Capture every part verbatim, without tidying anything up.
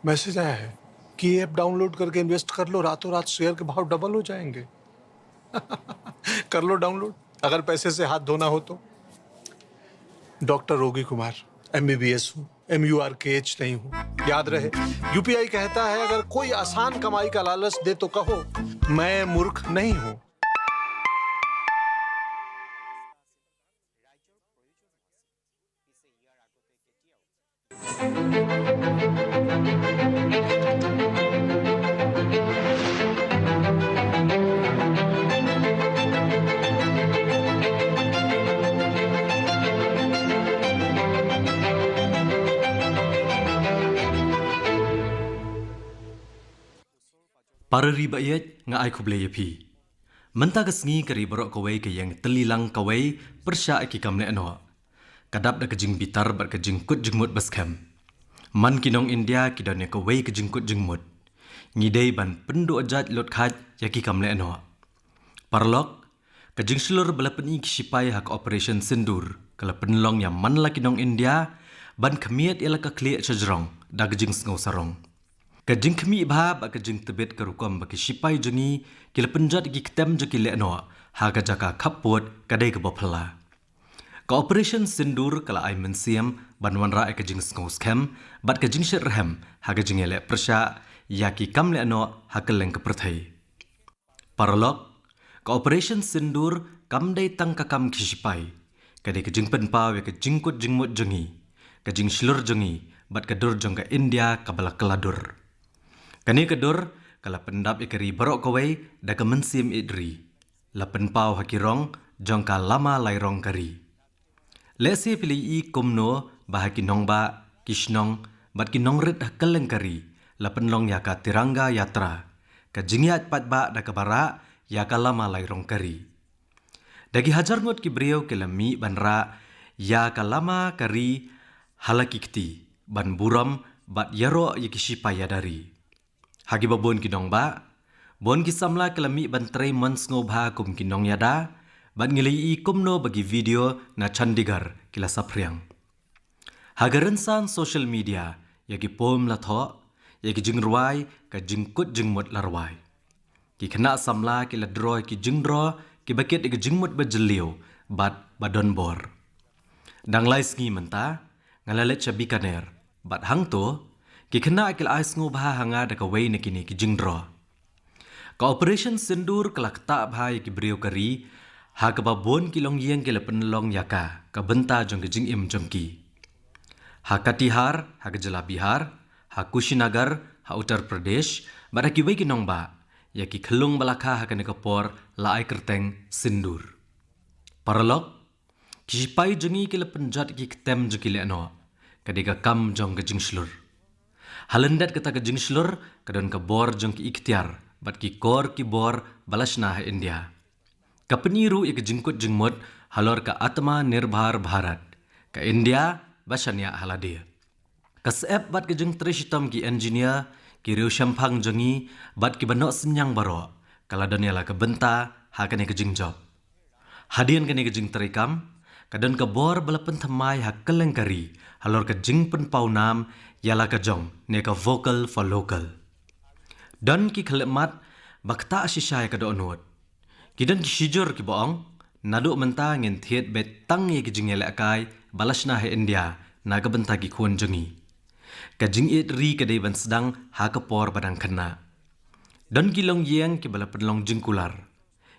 मैसेज आया है कि ये ऐप डाउनलोड करके इन्वेस्ट कर लो, रातों रात शेयर के भाव डबल हो जाएंगे। कर लो डाउनलोड, अगर पैसे से हाथ धोना हो तो। डॉक्टर रोगी कुमार, एमबीबीएस हूँ, एम यू आर के एच नहीं हूँ। याद रहे, यूपीआई कहता है, अगर कोई आसान कमाई का लालच दे तो कहो, मैं मूर्ख नहीं हूँ। Para ri ba ïeit, nga ai khublei ïa phi. Mynta ka sngi ka ri baroh kawei ka ïeng tylli lang kawei pyrshah ïa ki kam lehnoh. Ka dap da ka jingbitar bad ka jingkut jingmut ba skhem. Man ki nong India ki don ïa kawei ka jingkut jingmut. Ngi dei ban pynduh jait lut khait ïa ki kam lehnoh. Paralok, ka jingshlur ba la pyni ki shipai ha ka Operation Sindoor ka la pynlong ïa man la ki nong India ban khmiat ïa la ka khlieh shajrong da ka jingsngew sarong. Ka jingkhmih bha bad ka jingtbit ka rukom ba ki shipai jong ngi ki la pynjot ïa ki ktem jong ki lehnoh ha ka jaka khappud ka dei kaba phylla. Ka Operation Sindoor ka la ai mynsiem ban wanrah ïa ka jingsngew skhem bad ka jingshitrhem ha ka jingïaleh pyrshah ïa ki kam lehnoh ha kylleng ka pyrthei. Paralok, ka Operation Sindoor kam dei tang ka kam ki shipai. Ka dei ka jingpynpaw ïa ka jingkut jingmut jong ngi, ka jingshlur jong ngi bad ka dur jong ka India kaba la kylla dur. Kane ka dur ka la pyndap ïa ka ri baroh kawei da ka mynsiem ïeit ri. La pynpaw ha ki rong jong ka lama lairong ka ri. Lehse phi la ïohi kumno ba ha ki nongbah, ki shnong bad ki nongrit ha kylleng ka ri la pynlong ïa ka Tiranga Yatra, ka jingïaid paidbah da kaba rah ïa ka lama lairong ka ri. Da ki hajar ngut ki briew ki la mih ban rah ïa ka lama ka ri ha la ki kti ban burom bad ïaroh ïa ki shipai ïada ri. Ha kiba bun ki nongbah, bun ki samla ki la mih ban trei mon sngewbha kum ki nongïada bad ngi la ïohi kumno ba ki video na Chandigarh ki la saphriang. Ha ka rynsan social media ïa ki poem la thoh, ïa ki jingrwai, ka jingkut jingmut la rwai. Ki khynnah samla ki la draw ïa ki jingdraw kiba kit ïa ki jingmut ba jylliew bad ba don bor. Dang lai sngi mynta nga la leit sha Bikaner bad hangto ki khynnah ki la ai sngewbha ha nga da kawei na kine ki jingdraw. Ka Operation Sindoor ka la ktah bha ïa ki briew ka ri, ha kaba bun ki longïing ki la pynlong ïa ka ka bynta jong ka jingim jong ki. Ha Katihar ha ka jylla Bihar, ha Kushinagar ha Uttar Pradesh bad ha kiwei ki nongbah, ïa ki khyllung ba la kha ha kane ka por la ai kyrteng Sindoor. Paralok, ki shipai jong ngi ki la pynjot ïa ki ktem jong ki lehnoh, ka dei ka kam jong ka jingshlur. Ha lyndet kata ka jingshlur ka don ka bor jong ki iktiar bad ki kor ki bor ba la shna ha India. Ka pyni ruh ïa ka jingkut jingmut halor ka Atmanirbhar Bharat, ka India ba shaniah ha lade. Ka syep bad ka jingtrei shitom ki engineer, ki riewshemphang jong ngi bad kiba noh synñiang baroh ka la don ïa la ka bynta ha kane ka jingjop. Hadien kane ka jingtrei kam ka don ka bor ba la pynthymmai ha kylleng ka ri halor ka jingpynpaw nam ïa la ka jong ne ka vocal for local. Don ki khyllipmat ba ktah shisha ïa ka dohnud. Ki don ki shijur kiba ong, naduh mynta ngin thied beit tang ïa ki jingïalehkai ba la shna ha India na ka bynta ki khun jong ngi. Ka jingïeit ri ka dei ban sdang ha ka por ba dang khynnah. Don ki longïing kiba la pynlong jingkular.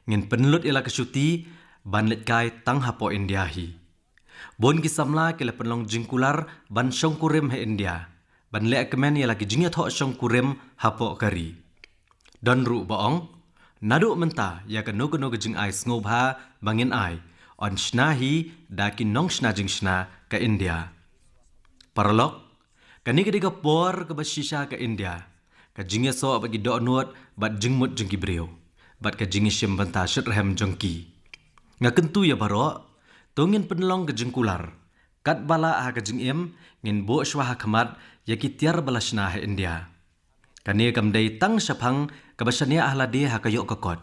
Ngin pynlut ïa la ka shuti ban leit kai tang hapoh India hi. Bun ki samla ki la pynlong jingkular ban shongkurim ha India, ban lehkmen ïa la ki jingïathoh shongkurim hapoh ka ri. Don ruh ba ong, naduh mynta ïa kano kano ka jingai sngewbha ba ngin ai, yn shna hi da ki nongshna jingshna ka India. Paralok, kane ka dei ka por kaba shisha ka India, ka jingïasoh bad ki dohnud bad jingmut jong ki briew bad ka jingïashim bynta shitrhem jong ki. Nga kyntu ïa baroh, to ngin pynlong ka jingkular. Katba lah ha ka jingim, ngin buh shuwa ha khmat ïa ki tiar ba la shna ha India. Kane kam dei tang shaphang kaba shaniah ha lade ha ka ïoh ka kot,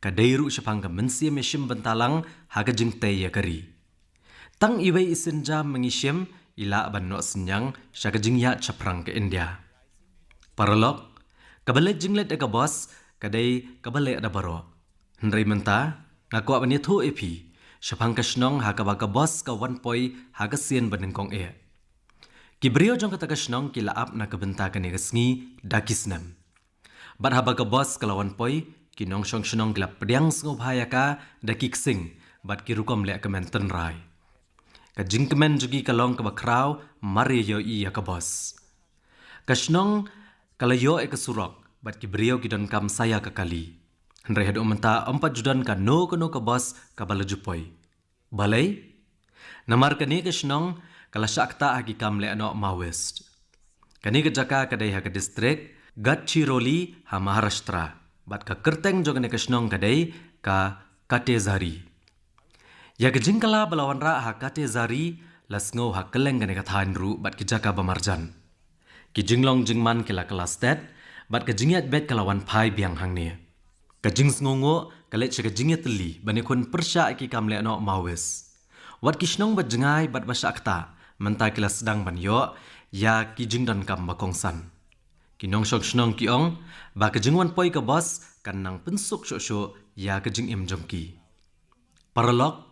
ka dei ruh shaphang ka mynsiem ïashim bynta lang ha ka jingtei ïa ka ri. Tang iwei i sienjam ma ngi shim i lah ban noh synñiang sha ka jingïaid shaphrang ka India. Paralok, kaba leit jingleit ïa ka bos ka dei kaba leh da baroh. Hynrei mynta nga kwah ban ïathuh ïa phi shaphang ka shnong ha kaba ka bos ka wan poi ha ka sien ba nyngkong eh. Ki briew jong kata ka shnong ki la ap na ka bynta kane ka sngi da ki snem. Bad haba ka bos ka la wan poi, ki nongshong shnong ki la pdiang sngewbha ïa ka da ki ksing bad ki rukom leh kmen tynrai. Ka jingkmen jong ki ka long kaba khraw mar ïa ïohi ïa ka bos. Ka shnong ka la ïoh ïa ka surok bad ki briew ki donkam sa ïa ka kali. Hynrei haduh mynta ym pat ju don kano kano ka bos kaba la ju poi. Balei? Namar kane ka shnong ka la shah ktah ha ki kam lehnoh Maoist. Kane ka jaka ka dei ha ka distrik Gadchiroli ha Maharashtra. Bad ka kyrteng jong kane ka shnong ka dei ka Katezari. Ïa ka jingkylla ba la wanrah ha Katezari la sngew ha kylleng kane ka thaiñ ruh bad ki jaka ba marjan. Ki jinglong jingman ki la kylla stet bad ka jingïaid beit ka la wan phai biang hangne. Ka jingsngewnguh ka leit sha ka jingïatylli ban ïakhun pyrshah ïa ki kam lehnoh Maoist. Wat ki shnong ba jngai bad ba shah ktah mynta ki la sdang ban ïoh ïa ki jingdonkam ba kongsan. Ki nongshong shnong ki ong ba ka jingwan poi ka bos kan nang pynsuk shuh shuh ïa ka jingim jong ki. Paralok,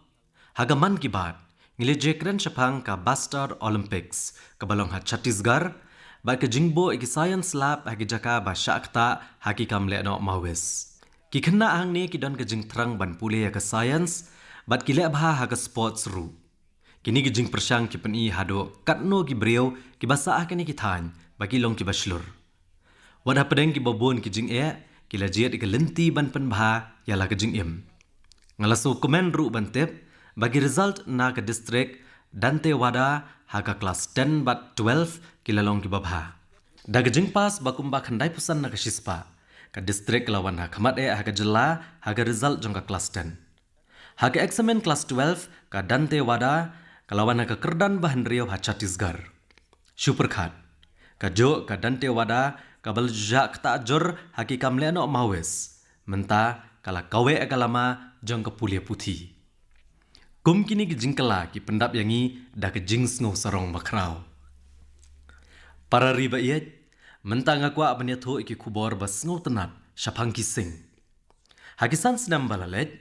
ha ka Mann Ki Baat ngi la ïakren shaphang ka Bastard Olympics kaba long ha Chhattisgarh bad ka jingbuh ïa ki science lab ha ki jaka ba shah ktah ha ki kam lehnoh Maoist. Ki khynnah hangne ki don ka jingthrang ban pule ïa ka science bad ki leh bha ha ka sports ruh. Kine ki jingpyrshang ki pyni haduh katno ki briew kiba sah ha kine ki thaiñ ba ki long kiba shlur. Wat hapdeng kiba bun ki jingeh, ki la jied ïa ka lynti ban pynbha ïa la ka jingim. Nga la sngewkmen ruh ban tip ba ki result na ka distrik Dantewada ha ka klas ten bad twelve ki la long kiba bha. Da ka jingpass ba kumba khyndai phew san na ka shispah, ka distrik ka la wan ha khmat eh ha ka jylla ha ka result jong ka klas ten. Ha ka eksamin klas twelve, ka Dantewada ka la wan ha ka kyrdan ba hynriew ha Chhattisgarh. Shu pyrkhat, kajuh ka Dantewada kaba la ju shah ktah jur ha ki kam lehnoh Maoist, mynta ka la kaweh ïa ka lama jong ka pule puthi. Kum kine ki jingkylla ki pyndap ïa ngi da ka jingsngew sarong ba khraw. Para ri ba ïeit, mynta nga kwah ban ïathuh ïa ki khubor ba sngewtynnat shaphang ki sing. Ha ki san snem ba la leit,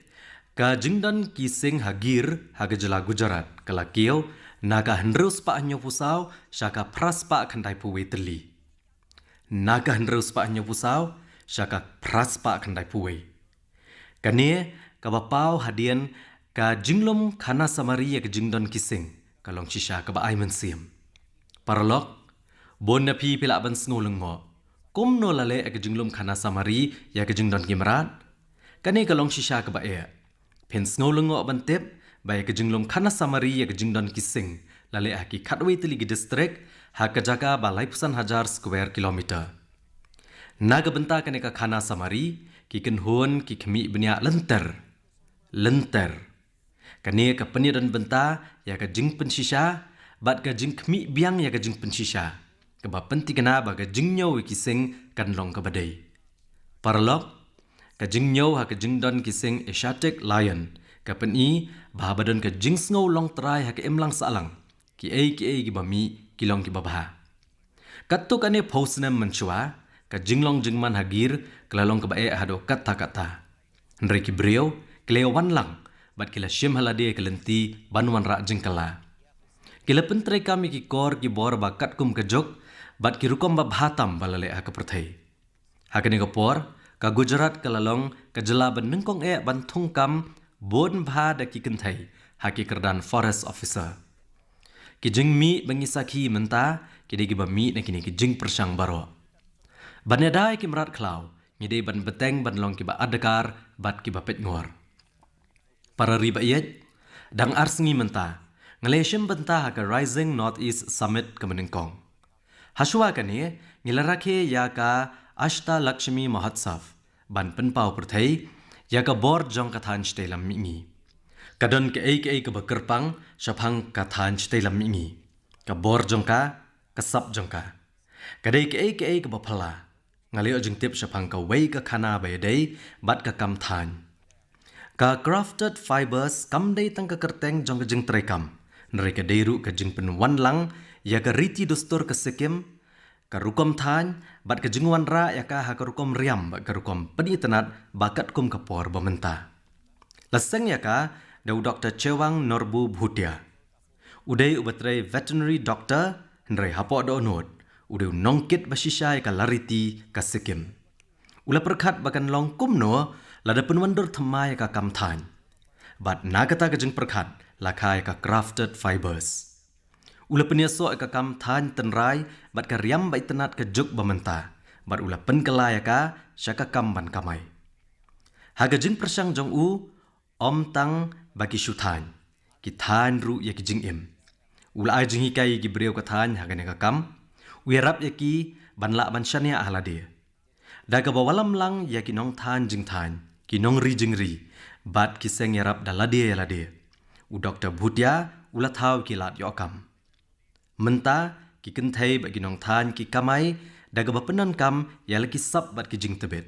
ka jingdon ki sing ha Gir ha ka jylla Gujarat ka la kiew na ka hynriew spah hynñiew phew saw sha ka phra spah khyndai phew wei tylli. Na ka hynriew spah hynñiew phew saw sha ka phra spah khyndai phew wei. Kane kaba paw hadien ka jinglum khanasamari ïa ka jingdon ki sing ka long shisha kaba ai mynsiem. Paralok, bun na phi phi lah ban sngew lyngngoh. Kumno la leh ïa ka jinglum khanasamari ïa ka jingdon ki mrad? Kane ka long shisha kaba eh. Phin sngew lyngngoh ban tip ba ïa ka jinglum khanasamari ïa ka jingdon ki sing la leh ha ki khatwei tylli ki distrik ha ka jaka ba laiphew san hajar square kilometer. Na ka bynta kane ka khanasamari ki kynhun ki khmih bniah lynter. Lynter. Kane ka pynïadon bynta ïa ka jingpynshisha bad ka jingkhmih biang ïa ka jingpynshisha, kaba pynthikna ba ka jingñiew ïa ki sing kan long kaba dei. Paralok, ka jingñiew ha ka jingdon ki sing Asiatic Lion ka pyni ba haba don ka jingsngew long trai ha ka imlang sahlang, kiei kiei kiba mih ki long kiba bha. Katto katne phew snem mynshuwa, ka jinglong jingman ha Gir ka la long kaba eh haduh katta katta. Hynrei ki briew ki la ïawan lang bad ki la shim ha lade ka lynti ban wanrah jingkylla. Ki la pyntreikam ïa ki kor ki bor ba katkum ka juk bad ki rukom ba bha tam ba la leh ha ka pyrthei. Ha kane ka por, ka Gujarat ka la long ka jylla ba nyngkong eh ban thungkam bun bha da ki kynthei ha ki kyrdan forest officer. Ki jingmih ba ngi sakhi mynta ki dei kiba mih na kine ki jingpyrshang baroh. Ban ïada ïa ki mrad khlaw ngi dei ban bteng ban long kiba adkar bad kiba peitngor. Para ri ba ïeit, dang ar sngi mynta nga la ïashim bynta ha ka Rising North East Summit kaba nyngkong. Hashwa kane ngi la rakhe ïa ka Ashtalakshmi Mahotsav ban pynpaw pyrthei ïa ka bor jong ka thaiñ shatei lam mihngi. Ka don kaei kaei kaba kyrpang shaphang ka thaiñ shatei lam mihngi, ka bor jong ka, ka sap jong ka. Ka dei kaei kaei kaba phylla. Nga la ïoh jingtip shaphang kawei ka khana ba ïadei bad ka kam thaiñ. Ka Crafted Fibers kam dei tang ka kyrteng jong ka jingtreikam, hynrei ka dei ruh ka jingpynwanlang ïa ka riti dustur ka Sikkim, Ka rukom thaiñ bad ka jingwanrah ïa ka ha ka rukom riam bad ka rukom pynitynnad ba katkum ka por ba mynta. La seng ïa ka da u Doktor Chewang Norbu Bhutia. U dei uba trei veterinary doctor, hynrei hapoh dohnud u dei u nongkit ba shisha ïa ka lariti ka Sikkim. U la pyrkhat ba kan long kumno lada pynwandur thymmai ïa ka kam thaiñ. Bad na kata ka jingpyrkhat la kha ïa ka crafted fibers. U la pynïasoh ïa ka kam thaiñ tynrai bad ka riam ba itynnad ka juk ba mynta, bad u la pynkylla ïa ka sha ka kam ban kamai. Ha ka jingpyrshang jong u, ym tang ba ki shu thaiñ, ki thaiñ ruh ïa ki jingim. U la ai jinghikai ïa ki briew ka thaiñ ha kane ka kam. U ïarap ïa ki ban lah ban shaniah ha lade. Da kaba wallam lang ïa ki nongthaiñ jingthaiñ, ki nongri jingri bad ki seng ïarap da lade ïa lade, u Doktor Bhutia u la thaw ki lad ïoh kam. Mynta ki kynthei bad ki nongthaiñ ki kamai da kaba pyndonkam ïa la ki sap bad ki jingtbit.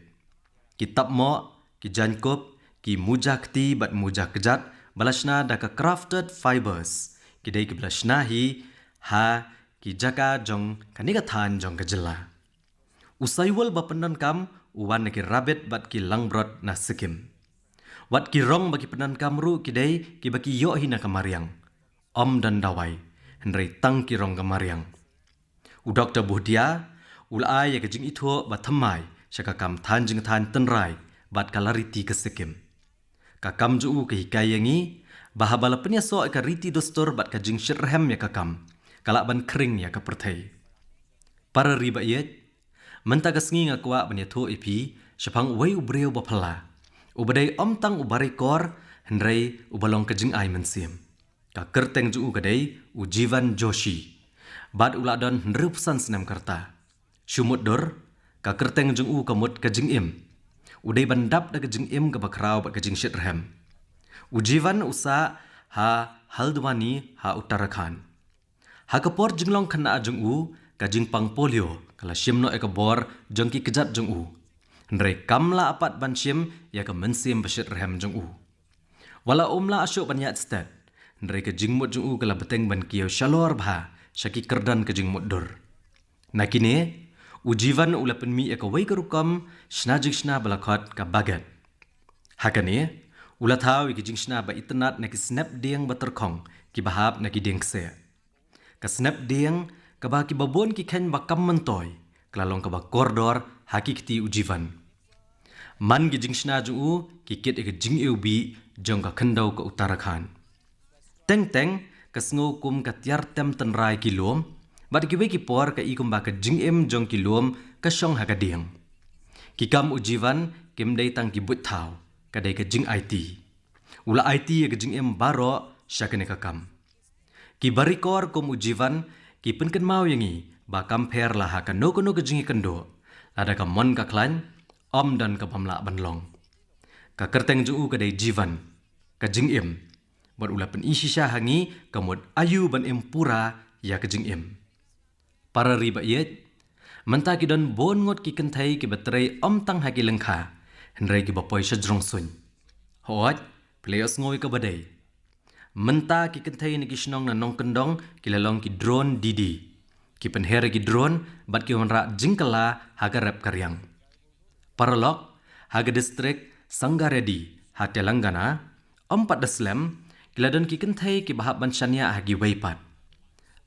Ki tapmoh, ki jaiñkup, ki muja kti bad muja kjat ba la shna da ka crafted fibers, ki dei kiba la shna hi ha ki jaka jong kane ka thaiñ jong ka jylla. U saiwul ba pyndonkam u wan na ki rabbit bad ki langbrot na Sikkim. Wat ki rong ba ki pyndonkam ruh ki dei kiba ki ïoh hi na ka mariang. Ym don dawai, hynrei tang ki rong ka mariang. U Doktor Bhutia u la ai ïa ka jingithuh ba thymmai sha ka kam thaiñ jingthaiñ tynrai bad ka lariti ka Sikkim. Ka kam jong u ka hikai ïa ngi ba haba la pynïasoh ïa ka riti dustur bad ka jingshit rhem ïa ka kam, ka lah ban khring ïa ka pyrthei. Para ri ba ïeit, mynta ka sngi nga kwah ban ïathuh ïa phi shaphang uwei u briew ba phylla, uba dei ym tang u barikor, hynrei uba long ka jingai mynsiem. Ka kyrteng jong u ka dei u Jivan Joshi, bad u la don hynriewphew san snem ka rta. Shu mutdur, ka kyrteng jong u ka mut ka jingim. U dei ban dap da ka jingim kaba khraw bad ka jingshit rhem. U Jivan u sah ha Haldwani ha Uttarakhand. Ha ka por jinglong khynnah jong u, ka jingpang polio ka la shim noh ïa ka bor jong ki kjat jong u. Hynrei kam lah pat ban shim ïa ka mynsiem ba shit rhem jong u. Wat la um lah shuh ban ïaid stet, hynrei ka jingmut jong u ka la bteng ban kiew shalor bha sha ki kyrdan ka jingmutdur. Na kine, u Jivan u la pynmih ïa kawei ka rukom shna jingshna ba la khot ka baguette. Ha kane, u la thaw ïa ki jingshna ba itynnad na ki snep dieng ba tyrkhong kiba hap na ki dieng kseh. Ka snep dieng kaba kiba bun ki kheiñ ba kam myntoi ka la long kaba kordor ha ki kti u Jivan. Man ki jingshna jong u ki kit ïa ka jingiwbih jong ka khyndew ka Uttarakhand. Teng teng ka sngew kum ka tiar tem tynrai ki lum, bad kiwei ki por ka i kumba ka jingim jong ki lum ka shong ha ka dieng. Ki kam u Jivan kim dei tang ki buit thaw, ka dei ka jingaiti. U la aiti ïa ka jingim baroh sha kane ka kam. Ki barikor kum u Jivan ki pynkynmaw ïa ngi ba kam pher la ha kano kano ka jingïakynduh, lada ka mon ka khlaiñ, ym don ka bym lah ban long. Ka kyrteng jong u ka dei Jivan, ka jingim. Bad u la pyni shisha ha ngi ka mut aïu ban im pura ïa ka jingim. Para ri ba ïeit, mynta ki don bun ngut ki kynthei kiba trei ym tang ha ki lyngkha, hynrei kiba poi sha jrong suiñ. Hooid, phi la ïohsngew ïa kaba dei. Mynta ki kynthei na ki shnong na nongkyndong ki la long ki drone didi. Ki pynher ïa ki drone bad ki wanrah jingkylla ha ka rep ka riang. Paralok, ha ka distrik Sangareddy ha Telangana, ym pat da slem, ki la don ki kynthei kiba hap ban shaniah ha kiwei pat.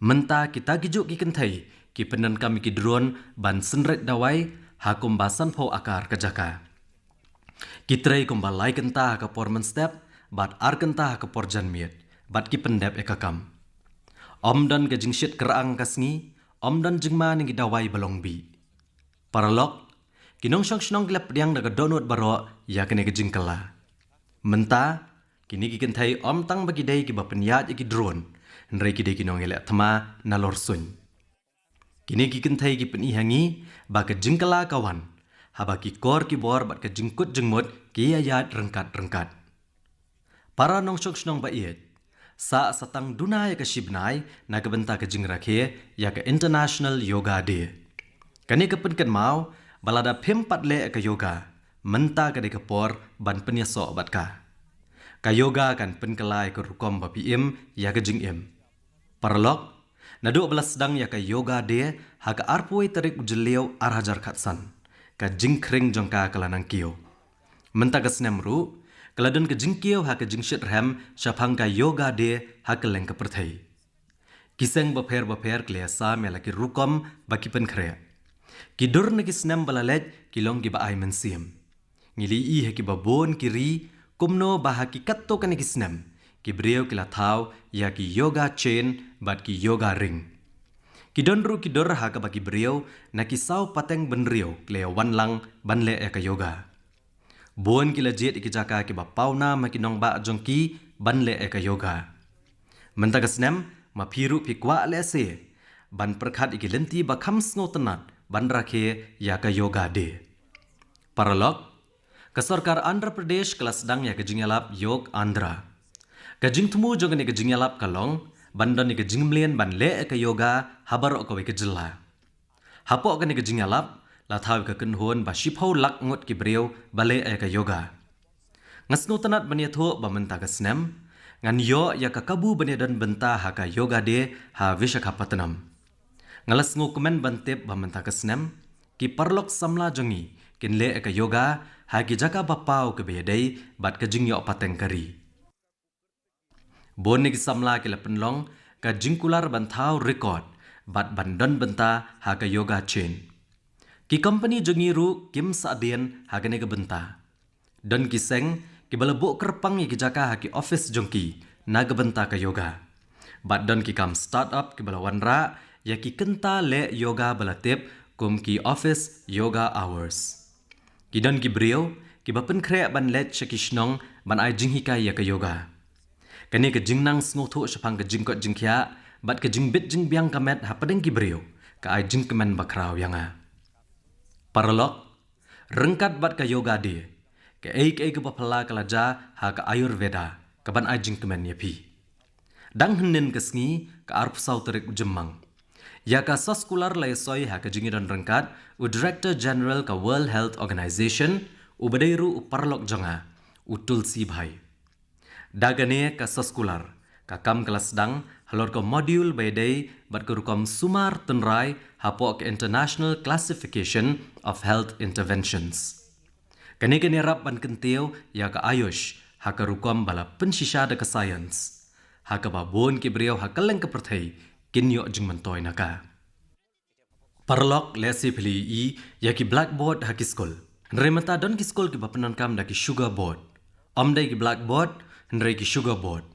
Mynta kita kijuh ki kynthei ki pyndonkam ïa ki drone ban synreit dawai ha kumba sanphew akar ka jaka. Ki trei kumba lai kynta ha ka por mynstep bad ar kynta ha ka por janmiet, bad ki pyndep ïa ka kam. Ym don ka jingshit kyrang ka sngi, ym don jingma na ki dawai ba long bih. Paralok, ki nongshong shnong ki la pdiang da ka dohnud baroh ïa kane ka jingkylla. Mynta, kine ki kynthei ym tang ba ki dei kiba pynïaid ïa ki drone, hynrei ki dei ki nongïaleh thma nalor suiñ. Kine ki kynthei ki pyni ha ngi ba ka jingkylla ka wan haba ki kor ki bor bad ka jingkut jingmut ki ïaid ryngkat ryngkat. Para nongshong shnong ba ïeit, sa sa tang duna ïa ka shi bnai na ka bynta ka jingrakhe ïa ka International Yoga Day. Kane ka pynkynmaw ba lada phim pat leh ïa ka yoga, mynta ka dei ka por ban pynïasoh bad ka. Ka yoga kan pynkylla ïa ka rukom ba phi im ïa ka jingim. Paralok, Naduh ba la sdang ïa ka Yoga Day ha ka arphew tarik u Jylliew ar hajar khatsan, ka jingkhring jong ka ka la nang kiew. Mynta ka snem ruh ka la don ka jingkiew ha ka jingshitrhem shaphang ka Yoga Day ha kylleng ka pyrthei. Ki seng bapher bapher ki la ïasam ïa la ki rukom ba ki pynkhreh. Ki dur na ki snem ba la leit ki long kiba ai mynsiem. Ngi la ïohi ha kiba bun ki ri kumno ba ha ki katto katne ki snem ki briew ki la thaw ïa ki yoga chain bad ki yoga ring. Ki don ruh ki dur ha kaba ki briew na ki saw pateng bynriew ki la ïawan lang ban leh ïa ka yoga. Bun ki la jied ïa ki jaka kiba pawnam ha ki nongbah jong ki ban leh ïa ka yoga. Mynta ka snem ma phi ruh phi kwah lehse ban pyrkhat ïa ki lynti ba kham sngewtynnat ban rakhe ïa ka Yoga Day. Paralok, ka sorkar Andhra Pradesh ka la sdang ïa ka jingïalap Yog Andhra. Ka jingthmu jong kane ka jingïalap ka long ban don ïa ka jingmlien ban leh ïa ka yoga ha baroh kawei ka jylla. Hapoh kane ka jingïalap la thaw ïa ka kynhun ba shiphew lak ngut ki briew ba leh ïa ka yoga. Nga sngewtynnat ban ïathuh ba mynta ka snem ngan ïoh ïa ka kabu ban ïadon bynta ha ka Yoga Day ha Visakhapatnam. Nga la sngewkmen ban tip ba mynta ka snem ki paralok samla jong ngi kin leh ïa ka yoga ha ki jaka ba paw kiba ïadei bad ka jingïoh pateng ka ri. Bun na ki samla ki la pynlong ka jingkular ban thaw record bad ban don bynta ha ka yoga chain. Ki company jong ngi ruh kim sahdien ha kane ka bynta. Don ki seng kiba la buh kyrpang ïa ki jaka ha ki office jong ki na ka bynta ka yoga. Bad don ki kam start up kiba la wanrah ïa ki kynta leh yoga ba la tip kum ki office yoga hours. Ki don ki briew kiba pynkhreh ban leit sha ki shnong ban ai jinghikai ïa ka yoga. Kane ka jingnang sngewthuh shaphang ka jingkoit jingkhiah bad ka jingbit jingbiang ka met hapdeng ki briew ka ai jingkmen bakhraw ïa nga. Paralok, ryngkat bad ka Yoga Day, kaei kaei kaba phylla ka la jia ha ka Ayurveda kaban ai jingkmen ïa phi. Dang hynnin ka sngi, ka arphew saw tarik u Jymmang, ïa ka soskular la ïasoi ha ka jingïadon ryngkat u Director General ka World Health Organization, uba dei ruh u paralok jong nga, u Tulsi Bhai. Da kane ka soskular, ka kam ka la sdang halor ka module ba ïadei bad ka rukom sumar tynrai hapoh ka International Classification of Health Interventions. Kane kan ïarap ban kyntiew ïa ka Ayush ha ka rukom ba la pynshisha da ka science, ha kaba bun ki briew ha kylleng ka pyrthei kin ïoh jingmyntoi na ka. Paralok, lehse phi la ïohi ïa ki blackboard ha ki skul. Hynrei mynta don ki skul kiba pyndonkam da ki sugar board. Ym dei ki blackboard, hynrei ki sugar board.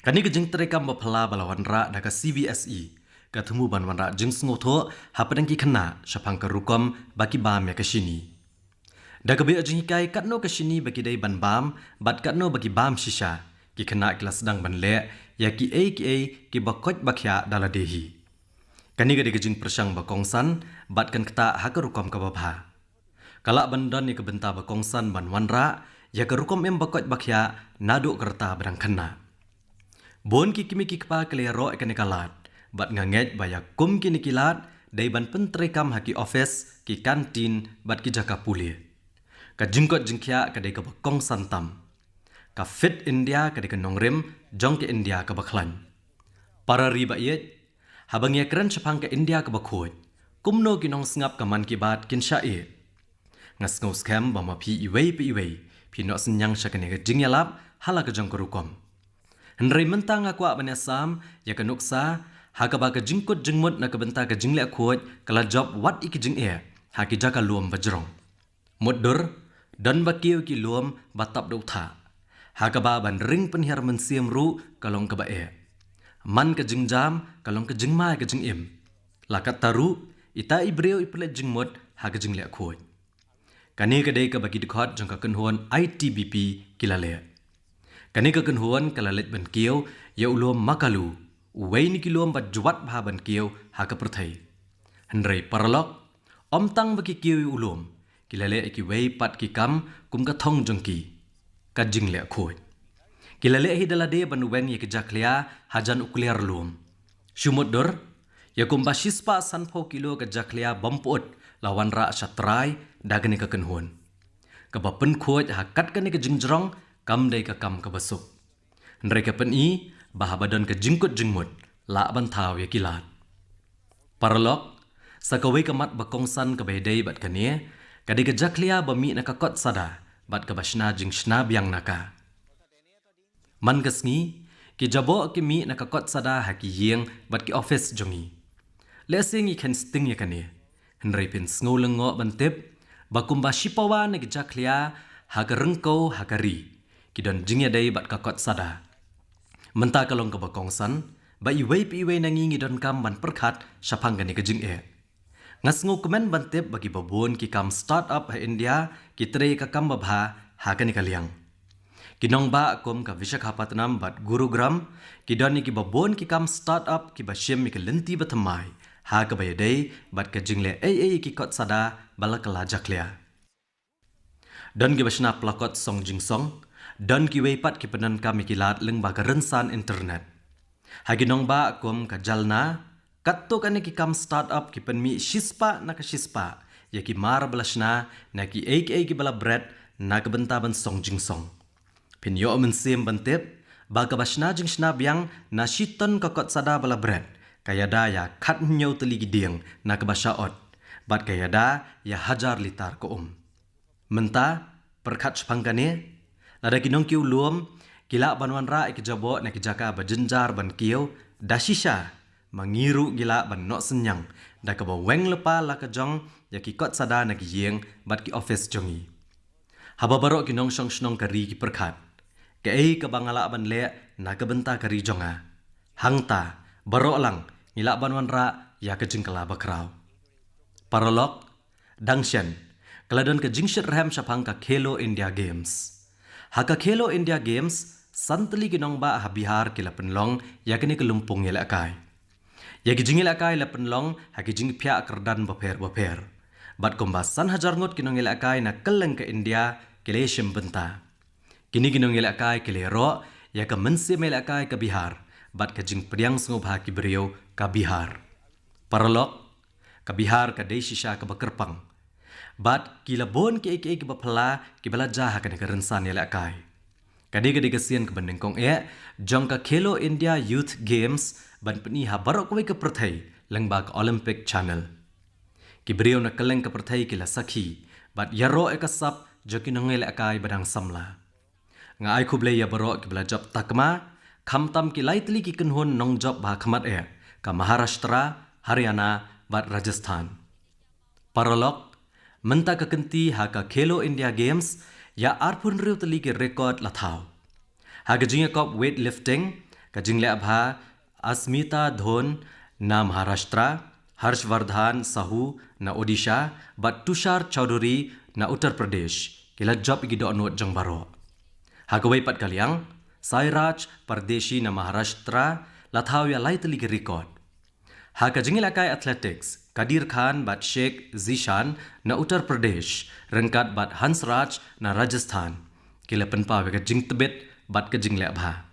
Kane ka jingtreikam ba phylla ba la wanrah da ka C B S E ka thmu ban wanrah jingsngewthuh hapdeng ki khynnah shaphang ka rukom ba ki bam ïa ka shini. Da kaba ïoh jinghikai katno ka shini ba ki dei ban bam bad katno ba ki bam shisha, ki khynnah ki la sdang ban leh ïa kiei kiei kiba koit ba khiah da lade hi. Kane ka dei ka jingpyrshang ba kongsan bad kan ktah ha ka rukom kaba bha. Ka lah ban don ïa ka bynta ba kongsan ban wanrah ïa ka rukom im ba koit ba khiah naduh ka rta ba dang khynnah. Bun ki kmie ki kpa ki la ïaroh ïa kane ka lad bad nga ngeit ba ïa kum kine ki lad dei ban pyntreikam ha ki office, ki kantin bad ki jaka pule. Ka jingkoit jingkhiah ka dei kaba kongsan tam. Ka Fit India ka dei ka nongrim jong ka India kaba khlaiñ. Para ri ba ïeit, haba ngi ïakren shaphang ka India kaba khuid, kumno ki nongsngap ka Mann Ki Baat kin shah ïeh? Nga sngewskhem ba ma phi iwei pa iwei phi noh synñiang sha kane ka jingïalap ha la ka jong ka rukom. Hynrei mynta nga kwah ban ïasam ïa ka nuksa ha kaba ka jingkut jingmut na ka bynta ka jingleh khuid ka la jop wat ïa ki jingeh ha ki jaka lum ba jrong. Mutdur, don ba kiew ki lum ba tap da u thah, ha kaba ban ring pynhiar mynsiem ruh ka long kaba eh. Man ka jingjam ka long ka jingma ïa ka jingim. La katta ruh, ita i briew i pynleit jingmut ha ka jingleh khuid. Kane ka dei kaba ki dkhot jong ka kynhun I T B P ki la leh. Kane ka kynhun ka la leit ban kiew ïa u lum Makalu, uwei na ki lum ba jwat bha ban kiew ha ka pyrthei. Hynrei paralok, ym tang ba ki kiew ïa u lum, ki la leh ïa kiwei pat ki kam kum ka thong jong ki, ka jingleh khuid. Ki la leh hi da lade ban weng ïa ka jakhlia hajan u kliar lum. Shu mutdur, ïa kumba shispah sanphew kilo ka jakhlia bym pyut la wanrah sha trai da kane ka kynhun. Kaba pynkhuid ha kat kane ka jingjrong kam dei ka kam kaba suk. Hynrei ka pyni ba haba don ka jingkut jingmut, lah ban thaw ïa ki lad. Paralok, sa kawei ka mat ba kongsan kaba ïadei bad kane, ka dei ka jakhlia ba mih na ka kot sada, bad kaba shna jingshna biang na ka. Man ka sngi, ki jaboh ki mih na ka kot sada ha ki ïing bad ki office jong ngi. Lehse ngi khein sting ïa kane, hynrei phin sngew lyngngoh ban tip ba kumba shipawa na ki jakhlia ha ka ryngkew ha ka ri ki don jingïadei bad ka kot sada. Mynta ka long kaba kongsan ba iwei pa iwei na ngi ngi donkam ban pyrkhat shaphang kane ka jingeh. Nga sngewkmen ban tip ba kiba bun ki kam start-up ha India ki trei ka kam babha ha kane ka liang. Ki nongbah kum ka Visakhapatnam bad Gurugram ki don ïa kiba bun ki kam start-up kiba shim ïa ka lynti bathymmai ha kaba ïadei bad ka jingleh ei ei ki kot sada ba la kylla jakhlia. Don kiba shna plakot song jingsong, don kiwei pat ki pyndonkam ïa ki lad lyngba ka rynsan internet. Ha ki nongbah kum ka Jalna, katto katne ki kam start-up ki pynmih shispah na ka shispah ïa ki mar ba la shna na kiei kiei kiba la bret na ka bynta ban song jingsong. Phin ïoh mynsiem ban tip ba kaba shna jingshna biang na shi ton ka kot sada ba la bret ka ïada ïa khathynñiew tylli ki dieng na kaba shah ot, bad ka ïada ïa hajar litar ka um. Mynta, pyrkhat shaphang kane, lada ki nongkiew lum ki lah ban wanrah ïa ki jaboh na ki jaka ba jynjar ban kiew da shisha, ma ngi ruh ngi lah ban noh synñiang da kaba weng lypa la ka jong ïa ki kot sada na ki ïing bad ki office jong ngi. Haba baroh ki nongshong shnong ka ri ki pyrkhat, kaei kaba nga lah ban leh na ka bynta ka ri jong nga? Hangta baroh lang ngi lah ban wanrah ïa ka jingkylla bakhraw. Paralok, dang shen, ka la don ka jingshitrhem shaphang ka Khelo India Games. Ha ka Khelo India Games, san tylli ki nongbah ha Bihar ki la pynlong ïa kane ka lympung ïalehkai. Ïa ki jingïalehkai la pynlong ha ki jingphiah kyrdan bapher bapher, bad kumba san hajar ngut ki nongïalehkai na kylleng ka India ki la ïashim bynta. Kine ki nongïalehkai ki la ïaroh ïa ka mynsiem ïalehkai ka Bihar bad ka jingpdiang sngewbha ki briew ka Bihar. Paralok, ka Bihar ka dei shisha kaba kyrpang, bad ki la bun kiei kiei kiba phylla kiba la jia ha kane ka rynsan ïalehkai. Ka dei ka dei ka sien kaba nyngkong eh jong ka Khelo India Youth Games ban pyni ha baroh kawei ka pyrthei lyngba ka Olympic Channel. Ki briew na kylleng ka pyrthei ki la sakhi bad ïaroh ïa ka sap jong ki nongïalehkai ba dang samla. Nga ai khublei ïa baroh kiba la jop takma, khamtam ki lai tylli ki kynhun nongjop ba ha khmat eh, ka Maharashtra, Haryana bad Rajasthan. Paralok, mynta ka kynti ha ka Khelo India Games ïa arphew hynriew tylli ki record la thaw. Ha ka jingïakop weightlifting, ka jingleh bha Asmita Dhon na Maharashtra, Harshvardhan Sahu na Odisha bad Tushar Chaudhary na Uttar Pradesh ki la jop ïa ki dohnud jong baroh. Ha kawei pat ka liang, Sairaj Pardeshi na Maharashtra la thaw ïa lai tylli ki record. Ha ka jingïalehkai athletics, Kadir Khan bad Sheikh Zishan na Uttar Pradesh ryngkat bad Hansraj na Rajasthan ki la pynpaw ïa ka jingtbit bad ka jingleh bha.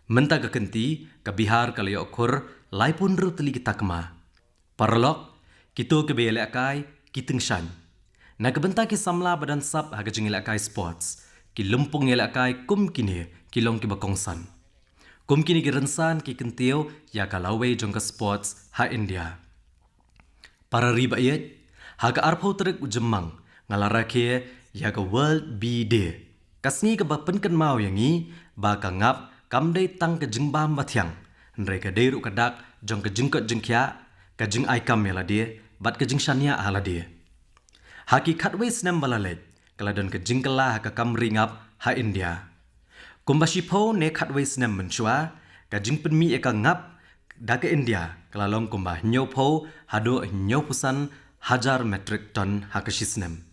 Mynta ka kynti, ka Bihar ka la ïoh khur laiphew hynriew tylli ki takma. Paralok, kito kiba ïalehkai ki tyngshaiñ. Na ka bynta ki samla ba don sap ha ka jingïalehkai sports, ki lympung ïalehkai kum kine ki long kiba kongsan. Kum kine ki rynsan ki kyntiew ïa ka lawei jong ka sports ha India. Para ri ba ïeit, ha ka arphew tarik u Jymmang nga la rakhe ïa ka World Bee Day. Ka sngi kaba pynkynmaw ïa ngi ba ka ngap kam dei tang ka jingbam bathiang, hynrei ka dei ruh ka dak jong ka jingkoit jingkhiah, ka jingai kam ïa lade bad ka jingshaniah ha lade. Ha ki khatwei snem ba la leit, ka la don ka jingkylla ha ka kam ri ngap ha India. Kumba shiphew ne khatwei snem mynshuwa, ka jingpynmih ïa ka ngap da ka India ka la long kumba hynñiewphew haduh hynñiewphew san hajar metric ton ha ka shi snem.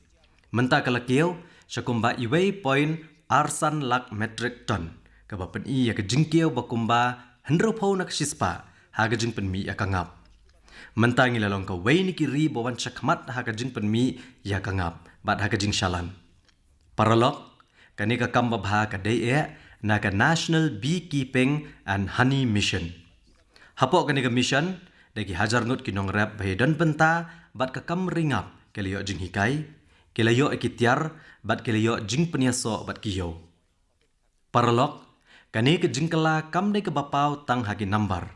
Mynta ka la kiew sha kumba iwei point ar san lak metric ton, kaba pyni ïa ka jingkiew ba kumba hynriewphew na ka shispah ha ka jingpynmih ïa ka ngap. Mynta ngi la long kawei na ki ri ba wan shakhmat ha ka jingpynmih ïa ka ngap bad ha ka jingshalan. Paralok, kane ka kam babha ka dei eh na ka National Beekeeping and Honey Mission. Hapoh kane ka mission, da ki hajar ngut ki nongrep ba ïadon bynta bad ka kam ri ngap ki la ïoh jinghikai, ki la ïoh ïa ki tiar bad ki la ïoh jingpynïasoh bad ki ïew. Paralok, kane ka jingkylla kam dei kaba paw tang ha ki nambar,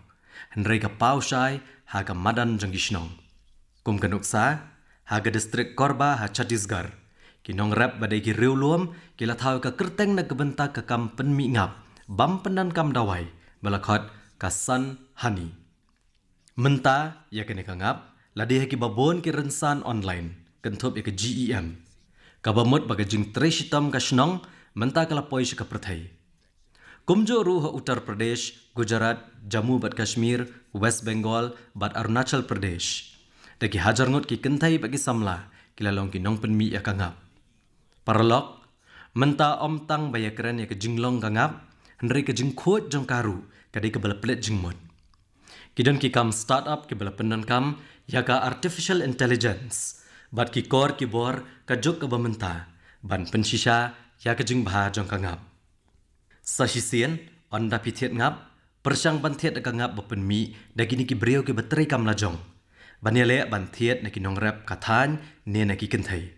Hynrei ka paw shai ha ka madan jong ki shnong. Kum ka nuksa, ha ka district Korba ha Chhattisgarh, ki nongrep ba dei ki riewlum ki la thaw ka kyrteng na ka bynta ka kam pynmih ngap bym pyndonkam dawai ba la khot ka Sun Honey. Mynta ïa kane ka ngap la dei ha ki babun ki rynsan online, kynthup ïa ka GeM, kaba mut ba ka jingtrei shitom ka shnong mynta ka la poi sha ka pyrthei. Kumjuh ruh ha Uttar Pradesh, Gujarat, Jammu bad Kashmir, West Bengal bad Arunachal Pradesh, da ki hajar ngut ki kynthei bad ki samla ki la long ki nongpynmih ïa ka ngap. Paralok, mynta ym tang ba ïakren ïa ka jinglong ka ngap, hynrei ka jingkhuid jong ka ruh ka dei kaba la pynleit jingmut. Ki don ki kam startup kiba la pyndonkam ïa ka artificial intelligence bad ki kor ki bor ka juk kaba mynta ban pynshisha ïa ka jingbha jong ka ngap. Sa shisien, ynda phi thied ngap, pyrshang ban thied da ka ngap ba pynmih da kine ki briew kiba trei kam lajong, ban ïaleh ban thied na ki nongrep ka thaiñ ne na ki kynthei.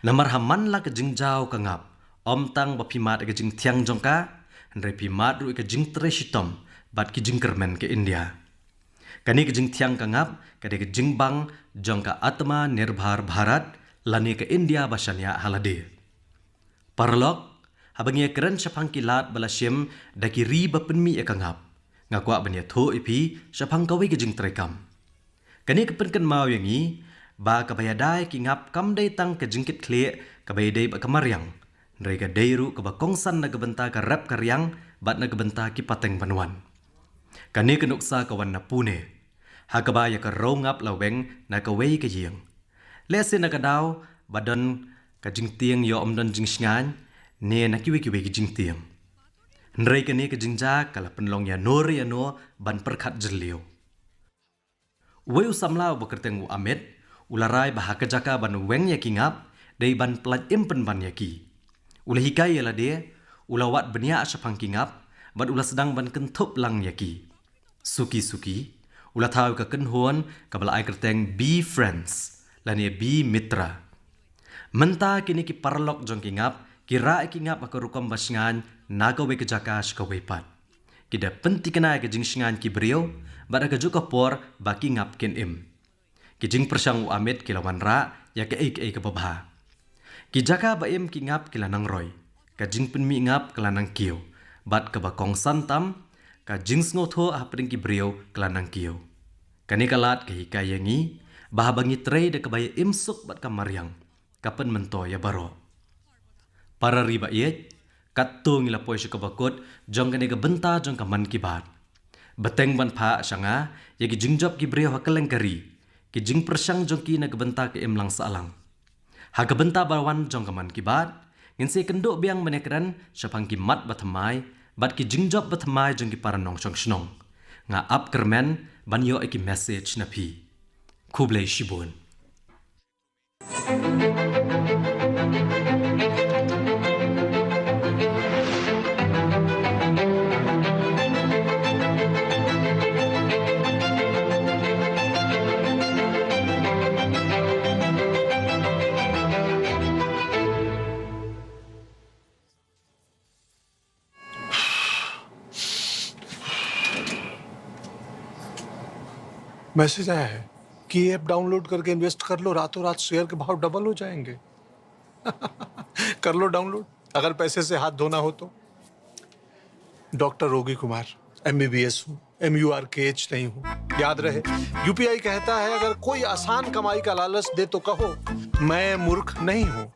Namar ha man la ka jingjaw ka ngap, ym tang ba phi mad ïa ka jingthiang jong ka, hynrei phi mad ruh ïa ka jingtrei shitom bad ki jingkyrmen ka India. Kane ka jingthiang ka ngap ka dei ka jingbang jong ka Atmanirbhar Bharat lane ka India ba shaniah ha lade. Paralok, haba ngi ïakren shaphang ki lad ba la shim da ki ri ba pynmih ïa ka ngap, nga kwah ban ïathuh ïa phi shaphang kawei ka jingtrei kam. Kane ka pynkynmaw ïa ngi ba kaba ïada ïa ki ngap kam dei tang ka jingkitkhlieh kaba ïadei bad ka mariang, hynrei ka dei ruh kaba kongsan na ka bynta ka rep ka riang bad na ka bynta ki pateng ban wan. Kane ka nuksa ka wan na Pune, ha kaba ïa ka riew ngap la weng na kawei ka ïing. Lehse na ka daw ba don ka jingtieng ïoh ym don jingshngaiñ, ne na kiwei kiwei ki jingtieng. Hynrei kane ka jingjia ka la pynlong ïano re ïano ban pyrkhat jylliew. Uwei u samla uba kyrteng u Amit, u la rai ba ha ka jaka ban weng ïa ki ngap, dei ban pyllait im pynban ïa ki. U la hikai ïa lade, u la wad bniah shaphang ki ngap, bad u la sdang ban kynthup lang ïa ki. Suki suki, u la thaw ka kynhun kaba la ai kyrteng Bee Friends lane Bee Mitra. Mynta kine ki paralok jong ki ngap ki rah ïa ki ngap ha ka rukom ba shngaiñ na kawei ka jaka sha kawei pat. Ki da pynthikna ïa ka jingshngaiñ ki briew bad ha kajuh ka por ba ki ngap kin im. Ki jingpyrshang u Amit ki la wanrah ïa kaei kaei kaba bha. Ki jaka ba im ki ngap ki la nang roi, ka jingpynmih ngap ka la nang kiew, bad kaba kongsan tam, ka jingsngewthuh hapdeng ki briew ka la nang kiew. Kane ka lad ka hikai ïa ngi ba haba ngi trei da kaba ïa im suk bad ka mariang, ka pynmyntoi ïa baroh. Para ri ba ïeit, katto ngi la poi sha kaba kut jong kane ka bynta jong ka Mann Ki Baat. Bteng ban phah sha nga ïa ki jingjop ki briew ha kylleng ka ri, ki jingpyrshang jong ki na ka bynta ka imlang sahlang. Ha ka bynta ba wan jong ka Mann Ki Baat, ngin sa ïakynduh biang ban ïakren shaphang ki mat ba thymmai bad ki jingjop ba thymmai jong ki para nongshong shnong. Nga ap kyrmen ban ïoh ïa ki message na phi. Khublei shibun. मैसेज आया है कि ये ऐप डाउनलोड करके इन्वेस्ट कर लो, रातों रात शेयर के भाव डबल हो जाएंगे। कर लो डाउनलोड, अगर पैसे से हाथ धोना हो तो। डॉक्टर रोगी कुमार, एमबीबीएस हूँ, एम यू आर के एच नहीं हूँ। याद रहे, यूपीआई कहता है, अगर कोई आसान कमाई का लालच दे तो कहो, मैं मूर्ख नहीं हूँ।